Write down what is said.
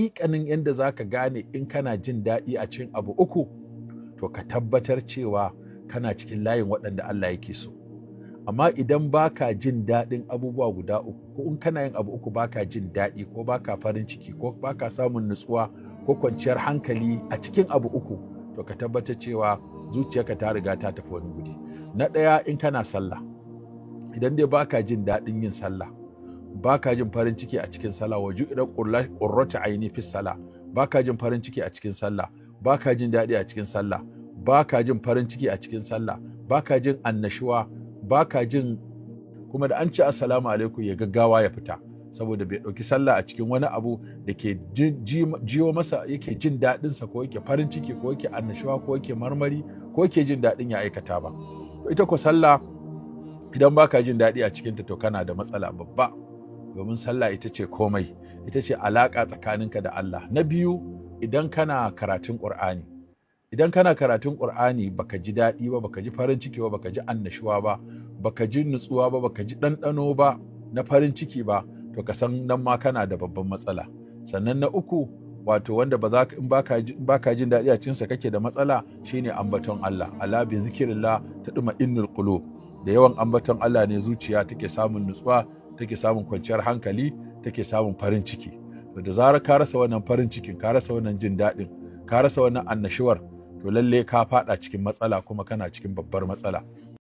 Haƙiƙanin yadda za ka gane in kana jin daɗi a cikin abu uku, to ka tabbatar cewa kana cikin layin waɗanda Allah yake so. Amma idan baka jin daɗin abubuwa guda uku, ko in kana yin abu uku baka jin daɗi, ko baka farin ciki, ko baka samun nutsuwa ko kwanciyar hankali a cikin abu uku, to ka tabbatar cewa zuciyarka ta riga ta tafi wani guri. Na ɗaya, in kana sallah, idan dai baka jin daɗin yin sallah, baka jin farin ciki a cikin sallah, wa ju'ila qurratu aini fi sallah, baka jin farin ciki a cikin sallah, baka jin daɗi a cikin sallah, baka jin farin ciki a cikin sallah, baka jin annashuwa, baka jin kuma da an ce "Assalamu alaikum" ya gaggawa ya fita, saboda bai ɗauki sallah a cikin wani abu da ke jiyo masa, yake jin daɗinsa, ko yake farin ciki, ko yake annashuwa, ko yake marmari, ko yake jin daɗin ya aikata ba. Ita ko sallah, idan baka jin daɗi a cikinta, to kana da matsala babba, domin sallah ita ce komai, ita ce alaƙa tsakaninka da Allah. Na biyu, idan kana karatun Ƙur'ani, idan kana karatun Ƙur'ani baka ji daɗi ba, baka ji farin ciki ba, baka ji annashuwa ba, baka ji nutsuwa ba, baka ji ɗanɗano ba na farin ciki ba, to ka san nan ma kana da babban matsala. Sannan na uku, wato wanda ba za ka in baka jin daɗi a cikinsa kake da matsala, shine ambaton Allah. Ala bi zikrillah tadma'innul qulub. Da yawan ambaton Allah ne zuciya take samun nutsuwa, take samun kwanciyar hankali, take samun farin ciki. To da zarar ka rasa wannan farin cikin, ka rasa wannan jin daɗin, ka rasa wannan annashuwar, to lalle ka faɗa cikin matsala, kuma kana cikin babbar matsala.